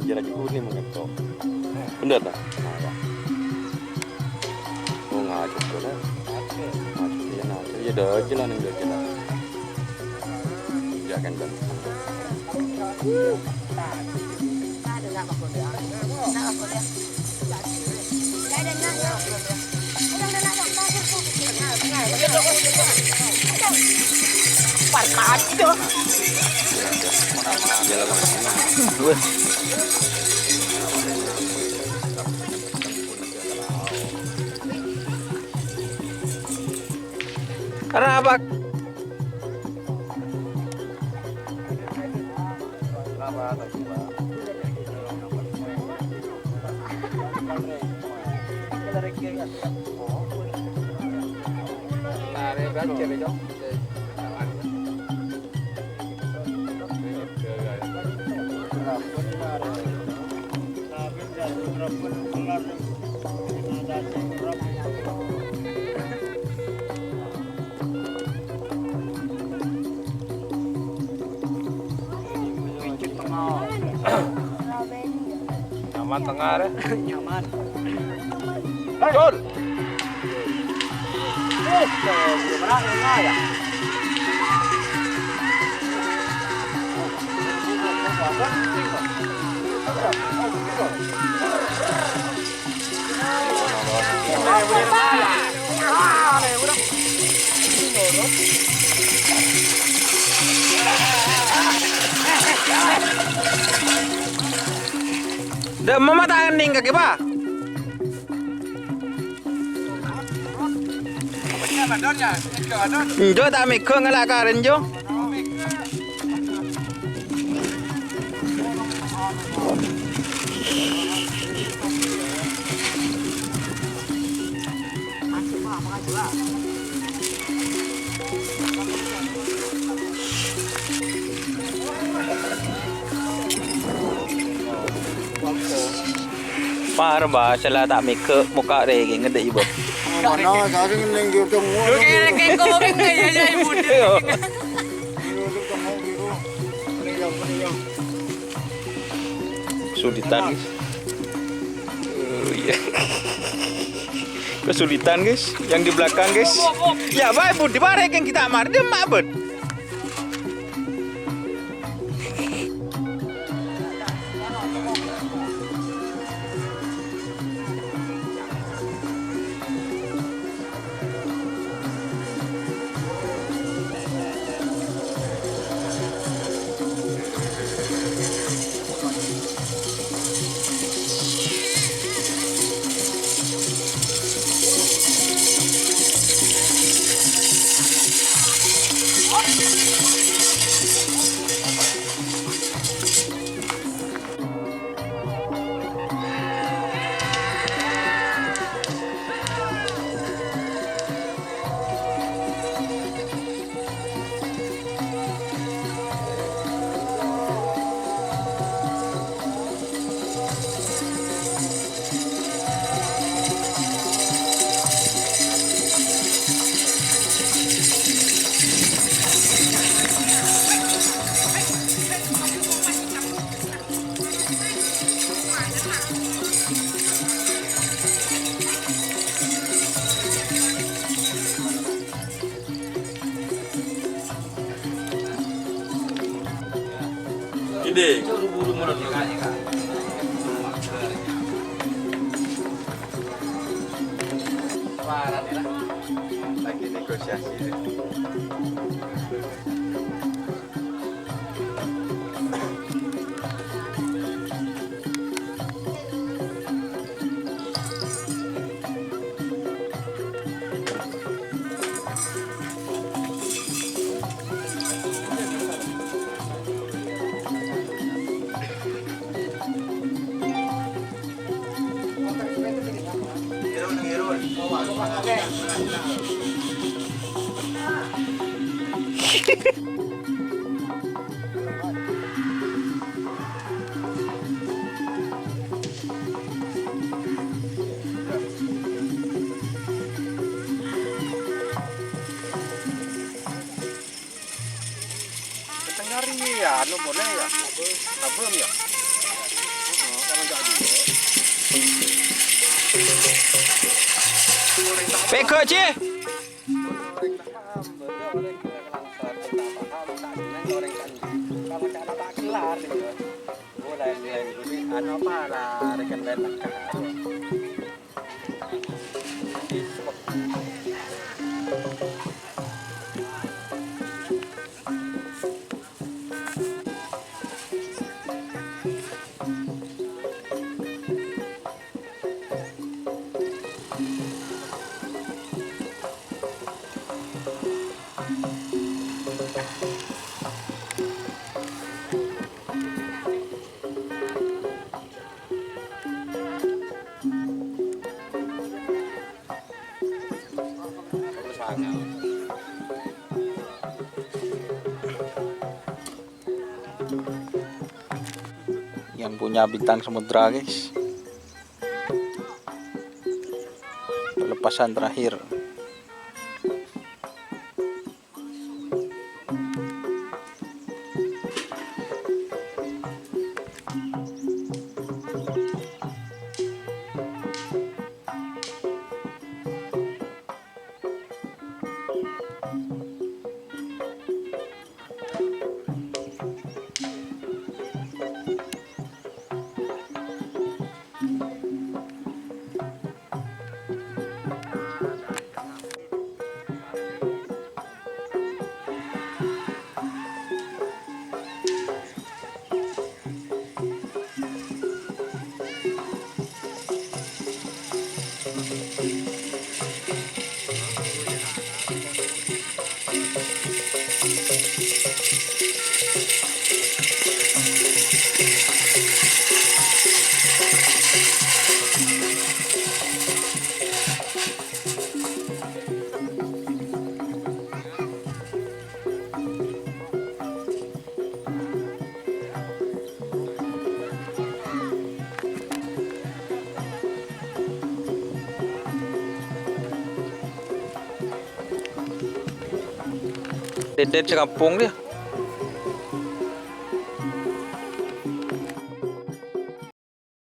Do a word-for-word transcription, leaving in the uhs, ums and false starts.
Jalan kuning mengko. Bener ta? Nah, ya. Oh, ngaco, bener. Ngaco, ya, ngaco. Ya, dah, jalan yang dah, jalan. Jangan, Bang. Jalan, Bang. Wes. Arapa? Nyaman tengnga, rè. Nyaman. Dul. Dâ' emma ta' ngennèng kakè, Pa'? Enjâ' ta' mèghâ ngala' karèn, Jo. Parèng, Ba, sè la ta' mèghâ mokka' rèya ngèdhâ, Ibu. Mana, saking ning YouTube. Oke, oke, oke, ya, ya, Ibu. Kesulitan, guys. Oh, iya. Kesulitan, guys. Yang di belakang, guys. Ya, baik, Budi, barek yang kita amar. Dia mak, Bud. Ide. Lagi negosiasi. Ketengar ini ya, anu boleh ya? Abang ya? Heeh, kalau nggak dulu. Pego, Ci. Orang tak paham, orang tak paham, tak senang orang kan. Kalau cara tak kelar, ya. Boleh, boleh, boleh. Anu apa lah, rekan lain tak paham. Yang punya bintang samudra, guys. Pelepasan terakhir. Dendeng sekampung dia.